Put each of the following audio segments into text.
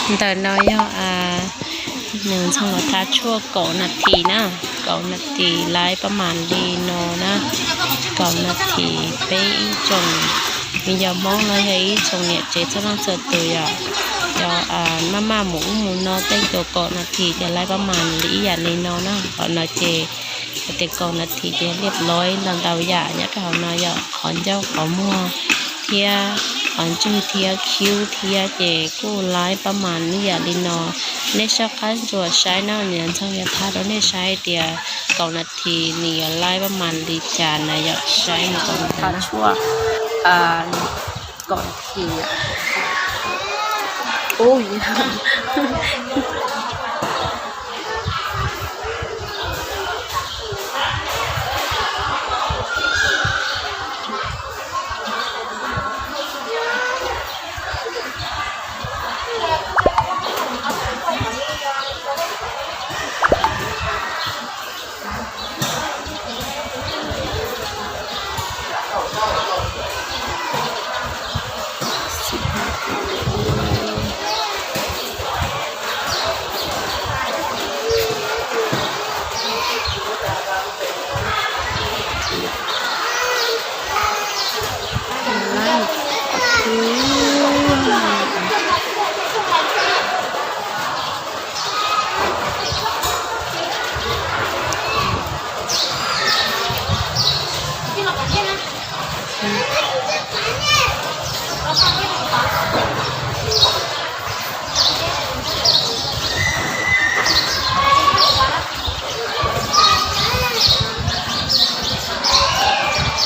Ntawm no yog nws ntxhoo los thab tshuaj kaum nas this na, kaum nas this laib pab mas li no na, kaum nas this peb ib tsoom me yog Hmoob los yog ib tsoom niam tsev txhua leej txhua tus yom, yog maj maj mus ub mus no tej tus kaum nas this ces laib pab mas li ib yam li no na, qhov no ces hais tias kaum nas this ces liaj loib ntau ntau yam nyob rau hauv no yom, qhov ncauj qhov muag thiab qhov ntswg thiab khib thiab ces kuj laib pab mas ib yam li no. Nej soj qab ntsuas saib no, nws ntxhoo yuav thab rau nej saib tias kaum nas this nws yuav laib pab mas li cas na yom, saib nws kaum nas this. Kaum nas this.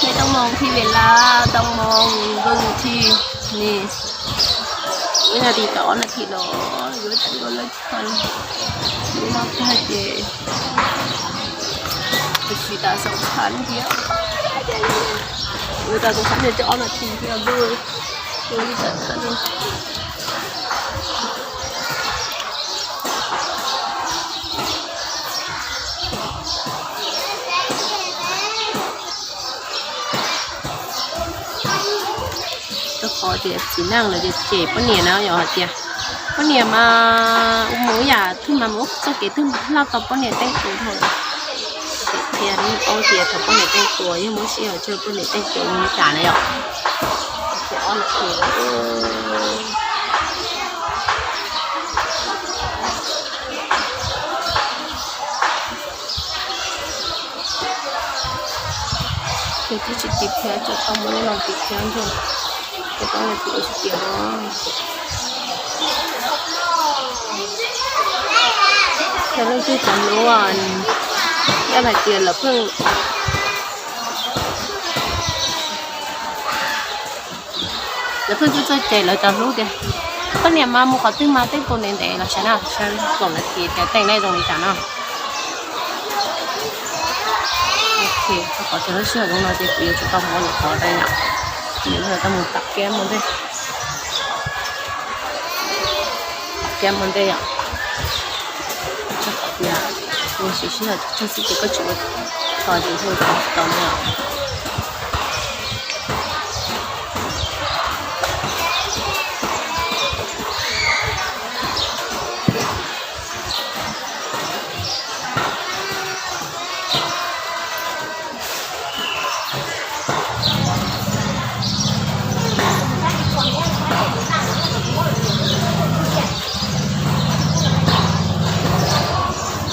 Mej tau moog thi ve la, tau moog vwm thi ni. Ib nas this tau ob nas this los yuav tau yuav lawv txhais. Yuav no tag ces tsis tas xoom txhab thiab. Yuav tas xoom txhab thiab, coj ob nas this thiab. Rau qhov tias txiv neej lawv ces poj niam na yog hais tias poj niam mas ua mus ib yam twg mas mus txoj kev twg loj tau poj niam teej tua dhau. Qhia nej paub tias thaum poj niam teej tua yeej muab sij hawm tseg poj niam teej tua li cas na yom. Ces twb tsis tiv phiab, tseem tau muab lub no tiv phiab ntag. Ces koj ua tsis tiav no. Yog leej twg txom nyem, yog hais tias lawv pheej, lawv pheej txawj txawj ces lawv txawm hlub tias koj niam mas mus qhov twg mas teej tua ntev ntev los saib na, saib kaum nas this tias teej nej zoo li cas no. Ok, qhov tias lub sij hawm zoo no ces kuv yuav tsum tau mus ua nyuam qhuav tau yom. Nyuam qhuav tau mus pam kiab mus ntej, pam kiab mus ntej yom. Rau qhov tias nws siv sij hawm tsawg xwb ces koj tsis ua tau ces ua tsis tau no yom.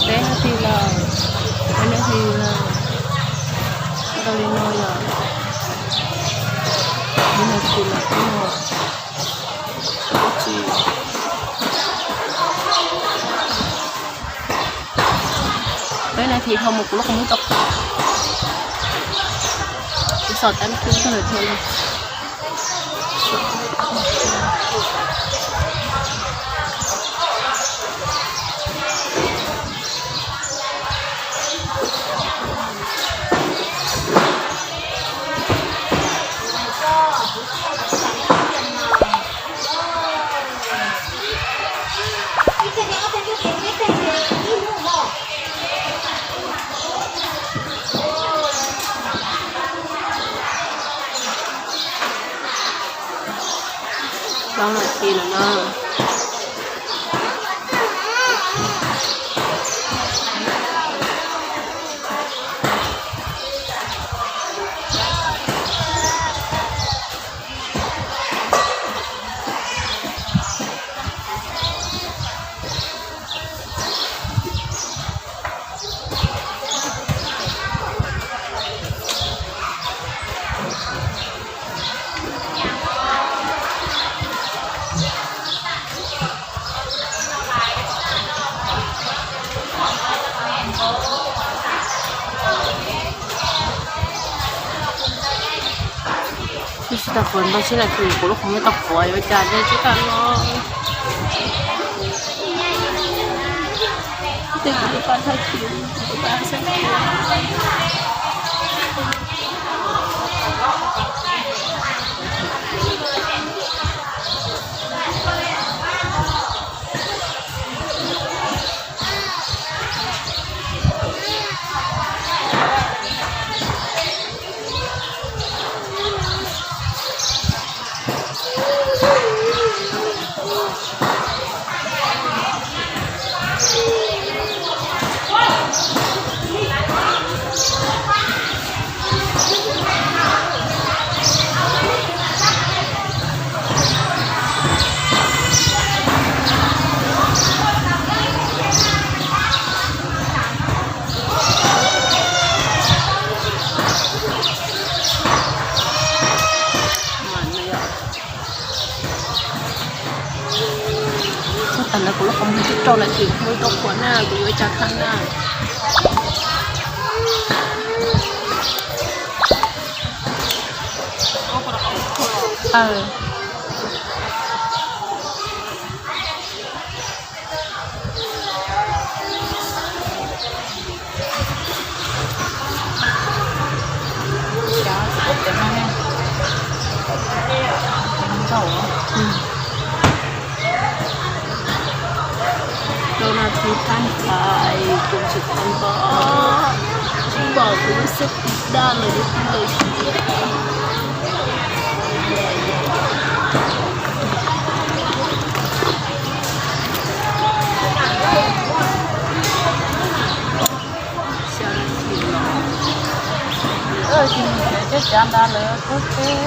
Peb nas this lawm, peb nas this lawm, tau li no yom. Peb nas this lawm, peb nas this dhau mus kuv lub qhov muag tau, kuv xav tab kub kawg lawm thiab li. Plaub nas this lawm na. Tau qhuav ntau tsheb na, kuv lub qhov muag tau qhuav yuav cas ne, tsis tau los. Tej kuv lub paj thaj kiv, kuv lub paj thaj kiv. Txog tas ntawd kuv lub qhov muag twb rau lawm, kuv yuav rau qhuav na, kuv yuav ua cas tau na. Rau nas this pab ntais, kuv tsis tau npam, tsis npam kuv lub xab tis daj lawm, lub tib lawm. Xya nas this los, cov cav nrad lawm kub teb.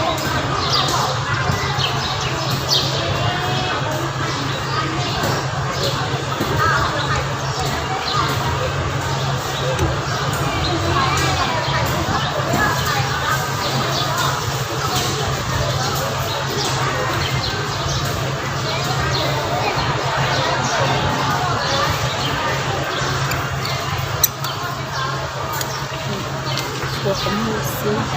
Ua qhov muag xwb.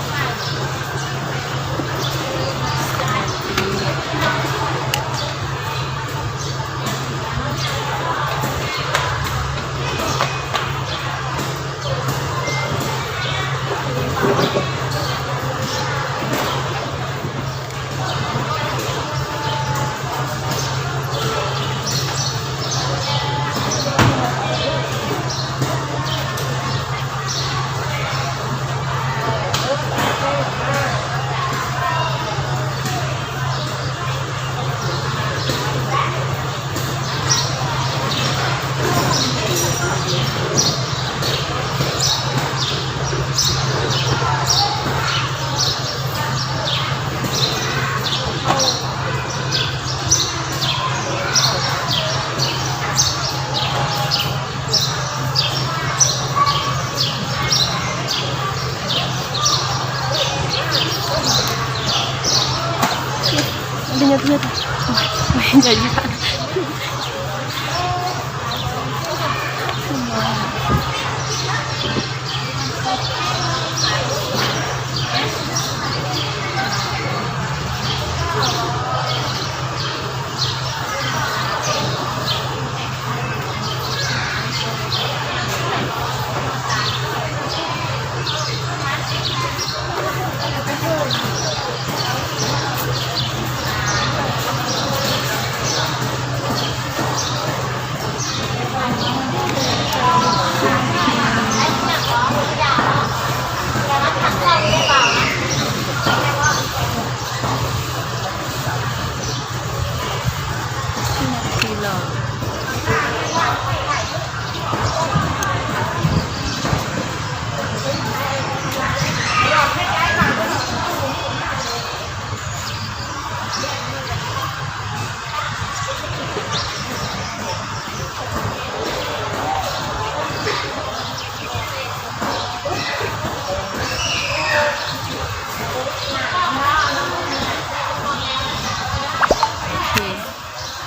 Ib nas this los.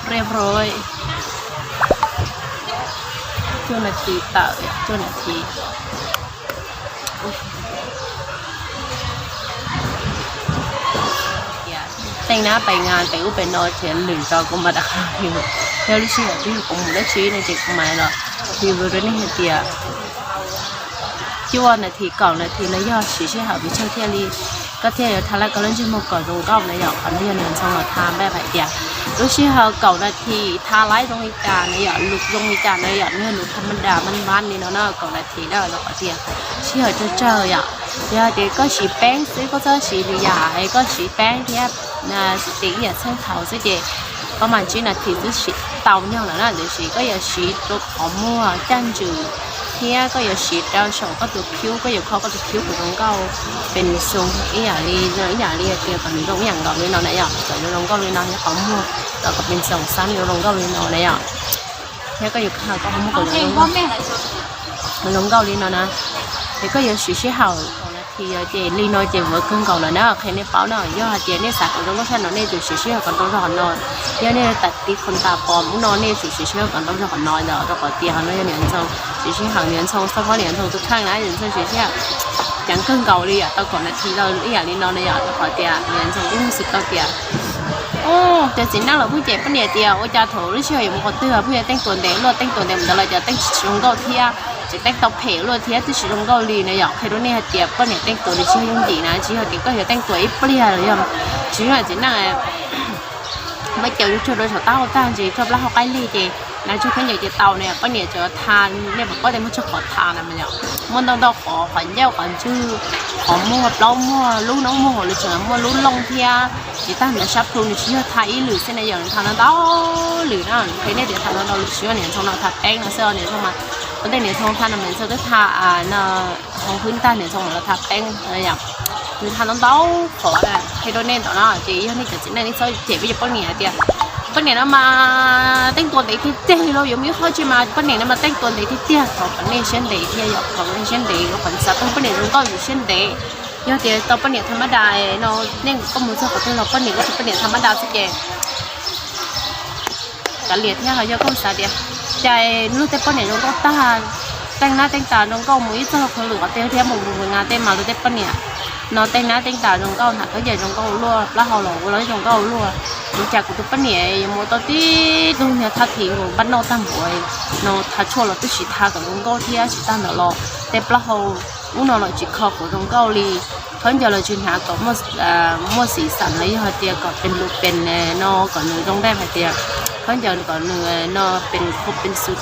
Ria roi. Cuaj nas this tawm, cuaj nas this. teej nab pem ngas pem ub pem no ces lwm zaus kuv mam rov qab review. Yog lub sij hawm twg kuv mus dab tsi no ces kuv mam los review rau nej hais tias cuaj nas this kaum nas this no yog siv sij hawm pes tsawg thiaj li koj thiaj yuav tha laib koj lub ntsej muag kom zoo nkauj na yom. Qhov no yog niam ntxhoo los tha npaj hais tias lub sij hawm kaum nas this tha laib zoo li cas na yom, lus zoo li cas na yom, nws yog lus tham ma das npab npab li no na, kaum nas this na, rau qhov tias sij hawm tsawg tsawg yom. Yog tias koj siv peeb xwb koj txhob siv lwm yam es koj siv peeb thiab siv tes ib yam txheej thaum xwb ces koj mam tsib nas this xwb siv tau nyog lawm na. Tiam sis koj yuav siv rau qhov muag caj ntswg thiab koj yuav siv rau saum koj tus khub, koj yuav kho koj tus khub kom zoo nkauj pes xoo ib yam li, ib yam li tias kom nws zoo ib yam nkaus li no na yom, kom nws zoo nkauj li no thiab qhov muag los kom pes xoo xab nws zoo nkauj li no na yom. Thiab koj yuav kho koj qhov muag kom zoo nkauj li no na, ces koj yuav siv sij hawm kaum nas this ces li no ces vuav kawg nkaus lawm na, qhia nej paub na. Yog hais tias nej xav kom zoo nkauj sab no nej tsum siv sij hawm kom ntau zog qhov no. Yog nej tam tiv qhov tas pom ub no nej tsum siv sij hawm kom ntau zog qhov no yom, rau qhov tias qhov no yog niam ntxhoo siv sij hawm, niam ntxhoo txhob phob niam ntxhoo tus kheej na, niam ntxhoo siv sij hawm ceev kawg nkaus li yom, tau kaum nas this los ib yam li no na yom, rau qhov tias niam ntxhoo twb xav tau tias cov txiv neej los pheej cem poj niam tias ua cas thaum lub sij hawm yuav mus qhov twg pheej yuav teej tuas ntev luaj, teej tuas ntev mus ntawd los cov teej tsis zoo nkauj thiab, ces teej tau phem luaj thiab twb tsis zoo nkauj li na yom. Qhia rau nej hais tias poj niam teej tuas li tsis yooj yim na, tsis yog tias koj yuav teej tuas ib pliag los yog tsis yog txiv neej muab caws tsuag rau saum taub hau tag ntsis tsuag plaub hau qaij lig ces nas tsuag khaub ncaws ces tau na. Poj niam tsuas tha, nej puas paub tias muaj tsawg qhov tha na mas yom, muaj ntau ntau qhov, qhov ncauj qhov ntswg, qhov muag plaub muag lub noob muag hauv lub tseem muaj lub looj thiab. Ces tag ntawd sab plhu nws tsis yog tha ib lwm xwb na yom, nws tha ntau ntau lwm na. Qhia nej tias tha ntau ntau lwm tsis yog niam ntxhoo no tha peeb no xwb, niam ntxhoo mas ua ntej niam ntxhoo tha no mas niam ntxhoo twb tha no hauv hwb ntag niam ntxhoo mam los tha peeb no yom. Nws tha ntau ntau qhov na, qhia rau nej ntawm no ces yog nej cov txiv neej nej txhob cem peb cov poj niam hais tias poj niam no mas teej tuas ntev tiag tiag li los yuav muaj ib qho tsis mas poj niam no mas teej tuas ntev tiag tiag, thov kom nej siab ntev thiab yom, thov kom nej siab ntev, thov kom xav tau poj niam zoo nkauj yus siab ntev. Yog tias tau poj niam tham ma das no, nej koj mus txog qhov twg los poj niam koj tus poj niam tham ma das xwb ces kav liam thiab. Ho yog koj xav tias cas luag tej poj niam zoo nkauj tag, teej nab teej tas zoo nkauj mus ib txog qhov lwm qhov twg thiab mus mus ngas tej mas luag tej poj niam no teej nab teej tas zoo nkauj, hnav khaub ncaws zoo nkauj luaj, plaub hau los ua zoo nkauj luaj. Ua cas kuv tus poj niam yuav mus tau tib tug niag thaj thim nkaus npab nauj tag npaum no, tha tshuaj los twb tsis tha kom zoo nkauj thiab tsis tag ntawd los tej plaub hau ub no los tsis kho kom zoo nkauj li, khaub ncaws los tsis hnav kom muaj xim xam los yog hais tias kom pes lus pes no kom nws zoo dab hais tias khaub ncaws kom nws no pes khuv pes xwm.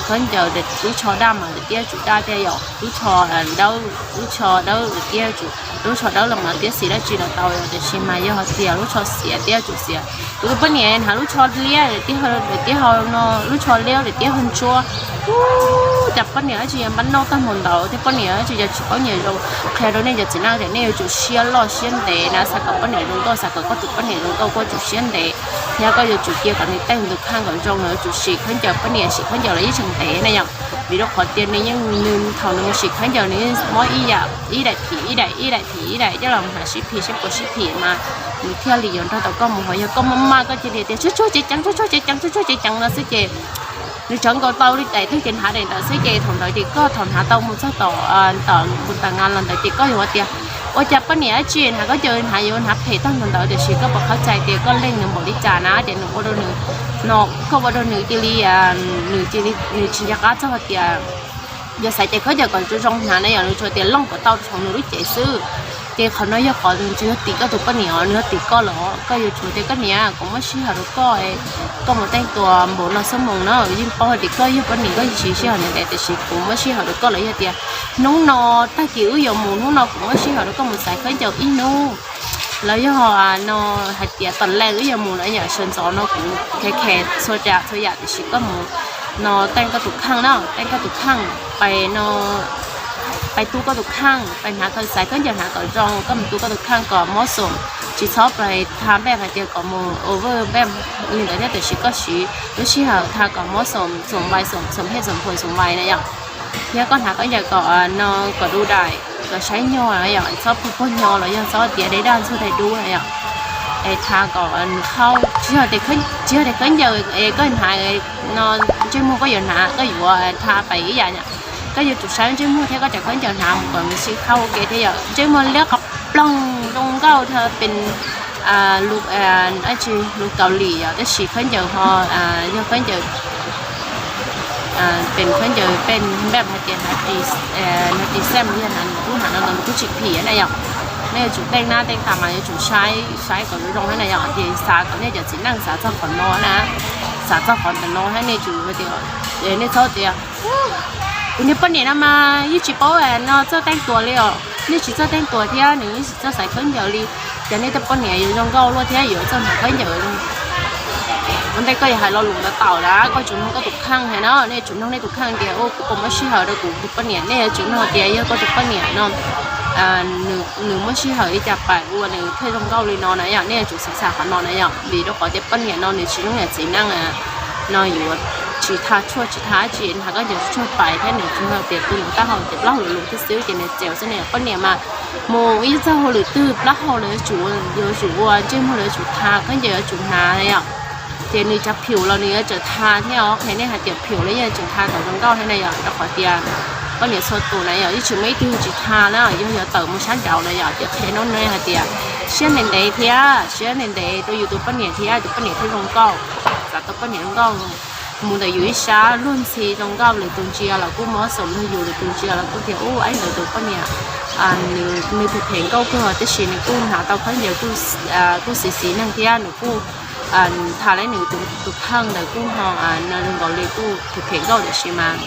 Khaub ncaws lub tsho daj mas lawm tiab tsum daj thiab yom, lub tsho dawb, lub tsho dawb lawm tiab tsum, lub tsho dawb los mas tiab xim dab tsi los tau yom, tiam sis mas yog hais tias lub tsho xiav tiab tsum xiav. Kuv tus poj niam hnav lub tsho liab lawm tiab, lawm tiab ho no lub tsho liab lawm tiab ho ntsuab. Ub, cas poj niam dab tsi yuav npab nauj tag npaum ntawd thiab, poj niam dab tsi yog tsis paub nyiam zoo. Qhia rau nej cov txiv neej tias nej yuav tsum siab loj siab ntev na, xav kom poj niam zoo nkauj, xav kom koj tus poj niam zoo nkauj koj tsum siab ntev. Yog koj yuav tsum cia kom nws teej nws tus kheej kom zoo, yuav tsum sim khaub ncaws, poj niam sim khaub ncaws los yeej tseem ntev na yom. Vim rau qhov tias nws yeej, nws thaum nws mus sim khaub ncaws nws yeej muab ib yam, ib daim phim ib daim, ib daim phim ib daim coj los hnav sib phim sib puas sib phim mas nws thiaj li yuav nrog tau koj mus. Ho yog koj maj maj koj cia li tias tsuag tsuag ceev ceev, tsuag tsuag ceev ceev, tsuag tsuag ceev ceev no xwb ces nws tsawv nkaus tau li daim twg ces hnav daim ntawd xwb ces thaum ntawd ces koj thaum hnav tau mus txog tom, tom npu tas ngas los ntawd ces koj yuav tias ua cas poj niam dab tsi hnav khaub ncaws hnav yuav hnav phem tag npaum ntawd, tiam sis koj puas qhov txhais tias koj leej nws npaum li cas na ces nws ua rau nws no, koj ua rau nws cia li, nws cia li, nws tsis nco qab txog hais tias yog xav ces khaub ncaws kom zoo zoo hnav na yom, nws tsuas tias looj kom tau rau nws lub cev xwb. Ces qhov no yog qhov nws tsis yog tim koj tus poj niam os, nws yog tim koj los koj yuav tsum tias koj niam kuv muab sij hawm rau koj, koj mus teej tuas npaum no xuab moos na, yeej paub hais tias koj yog poj niam koj yeej siv sij hawm ntev ntev tiam sis kuv muab sij hawm rau koj los yog tias hnub no tag kis wb yuav mus, hnub no kuv muab sij hawm rau koj mus xaiv khaub ncaws ib hnub los yog no hais tias tom leej wb yuav mus los yom, sawv ntxov no kuv khe khe txhua tsav txhua yam tiam sis koj mus no teej koj tus kheej na, teej koj tus kheej, pais no pais tu koj tus kheej, pais hnav khaub, xaiv khaub ncaws hnav kom zoo, koj mus tu koj tus kheej kom mob xoom, tsis txhob pais tha npej hais tias kom mus over npej li ntawd thiab tiam sis koj siv lub sij hawm tha kom mob xoom, xoom vais xoom, xoom hiaj xoom phuam xoom vais na yom. Thiab koj hnav khaub ncaws kom no kom du daim, kom saib nyuag yom, txhob pug puag nyo los yog txhob tiav dej daj ntxuag dej dub na yom. Es tha kom nws khauj, tsis yog tias khaub ncaws es koj hnav no ntsej muag koj yuav hnav koj yuav tha pais ib yam yom. Koj yuav tsum saib ntsej muag thiab koj cov khaub ncaws hnav mus kom nws sib khauj ua ke thiab yom. Ntsej muag liab qhov ploog zoo nkauj tha pes lus, dab tsi, lus Kaus Lim yom, tab sis khaub ncaws ho yog khaub ncaws, pem khaub ncaws pem npaj hais tias hnav tis xeem yog hnav nws kuj hnav no los nws kuj tsis phim na yom. Nej yuav tsum teej na teej tas mas yuav tsum saib saib kom zoo zoo thiab na yom. Ces xav kom nej cov txiv neej xav txog qhov no na, xav txog qhov ntawm no thiab nej tsum hais tias, nej txhob tias kuv niag poj niam no mas yeej tsis paub no txawj teej tuas li os, nej tsis txawj teej tuas thiab nws yeej tsis txawj xaiv khaub ncaws li. Ces nej tej poj niam yuav zoo nkauj luaj thiab yuav txawj hnav khaub ncaws. Ua ntej koj yuav hais lo lus ntawd tawm na koj tsum nug koj tus kheej hais no, nej tsum nug nej tus kheej tias ua kuv puas muaj sij hawm rau kuv tus poj niam. Nej yuav tsum nug tias yog koj tus poj niam no nws muaj sij hawm li cas pab ua nws thiaj zoo nkauj li no na yom. Nej yuav tsum xav xav qhov no na yom, vim rau qhov tias poj niam no nws tsis zoo yam txiv neej no yuav tsis tha tshuaj tsis tha dab tsi, hnav khaub ncaws tsis tshua pais thiab nws tsis yog tias tu nws taub hau ces plaub hau lus lus xwb xwb ces nws txeus xwb ne. Poj niam mas mus ib txoj hauj lwm twg plaub hau los yuav tsum, yuav tsum ua, ntsej muag los yuav tsum tha, khaub ncaws yuav tsum hnav na yom. Ces nws cov phim los nws yuav tsum tha thiab os. Qhia nej hais tias phim los yeej yuav tsum tha kom zoo nkauj thiab na yom, rau qhov tias poj niam txhua tus na yom yeej tsis muaj ib tug tsis tha na, yog yuav tawm mus sab nraud na yom. Ces qhia no ne hais tias siab ntev ntev thiab siab ntev ntev rau yus tus poj niam thiab tus poj niam thiaj zoo nkauj. Xav tau poj niam zoo nkauj mus ntawm yus ib sab luag ntxhi zoo nkauj, lwm tus ntsia los kuj mob xaus luag yus, lwm tus ntsia los kuj tias ub, ib ntawd tus poj niam nws phem phem nkauj kawg tab sis nws kuj hnav tau khaub ncaws kuj xis xis neeg thiab nws kuj tha lawv nws tus kheej ntawd kuj ho zoo nkaus li kuj phem phem nkauj tiam sis mas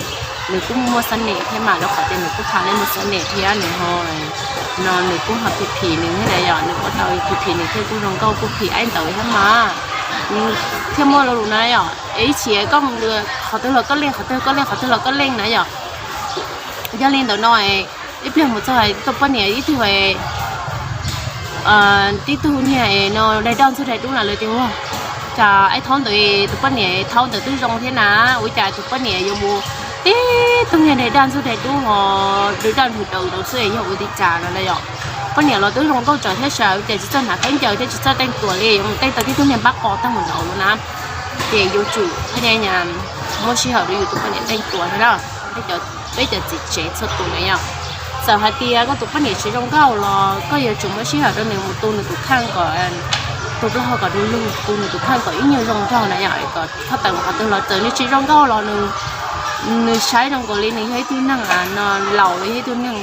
nws kuj muaj xab nem thiab mas rau qhov tias nws kuj tha lawv muaj xab nem thiab nws ho no nws kuj ho phim phim nws thiab na yom, nws ua tau phim phim nws thiaj kuj zoo nkauj kuj phim ib ntawd thiab mas thiaj muaj lo lus na yom. Es ib txhia koj mus qhov twg los koj leej, qhov twg koj leej, qhov twg los koj leej na yom. Yog li ntawd no ib pliag mus txog tus poj niam ib tug tib tug niag no daig daj ntxug daig dub na lawv tias ua cas ib thaub ntawd tus poj niam thaub ntawd twb zoo thiab na, ua cas tus poj niam yuav mus tib tug niag daig daj ntxug daig dub ho daig daj ntxug daig dub xwb yog ua li cas no na yom. Poj niam los twb zoo nkauj tsawv thiab sawv ces tsis txawj hnav khaub ncaws thiab tsis txawj teej tuas li, yuav mus teej tau tib tug niag npab qos tag mus nraud no na. Ces yuav tsum muaj sij hawm rau yus tus poj niam teej tuas thiab na. Peb cov txiv tsev txhua tus na yom, txawm hais tias koj tus poj niam tsis zoo nkauj los koj yuav tsum muaj sij hawm rau nws mus tu nws tus kheej kom, tu plaub hau kom du lug, tu nws tus kheej kom ib nyuag zoo nraug na yom, kom txhob tawm mus qhov twg los txawm nws tsis zoo nkauj los nws saib zoo nkaus li nws yog ib tug neeg no laus los yog ib tug neeg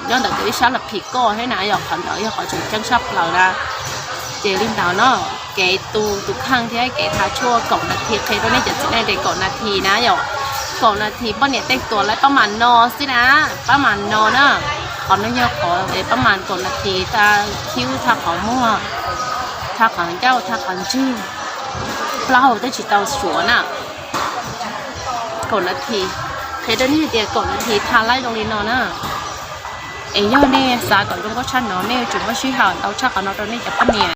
nyob ntawm tus ib sab los phim koj thiab na yom, qhov ntawd yog qhov tseem ceeb tshaj plaws na. Ces li ntawd no, kev tu tus kheej thiab kev tha tshuaj kaum nas this, qhia rau nej cov txiv neej tias kaum nas this na yom, kaum nas this poj niam teej tuas lawv pab mas no xwb na, pab mas no na. Qhov no yog qhov pab mas kaum nas this tha khib, tha qhov muag, tha qhov ncauj, tha qhov ntswg, plaub hau twb tsis tau suav na. Kaum nas this, qhia rau nej tias kaum nas this tha laib zoo li no na. Es yog nej xav kom zoo nkauj tshaj no nej yuav tsum muaj sij hawm ntau tshaj qhov no rau nej cov poj niam.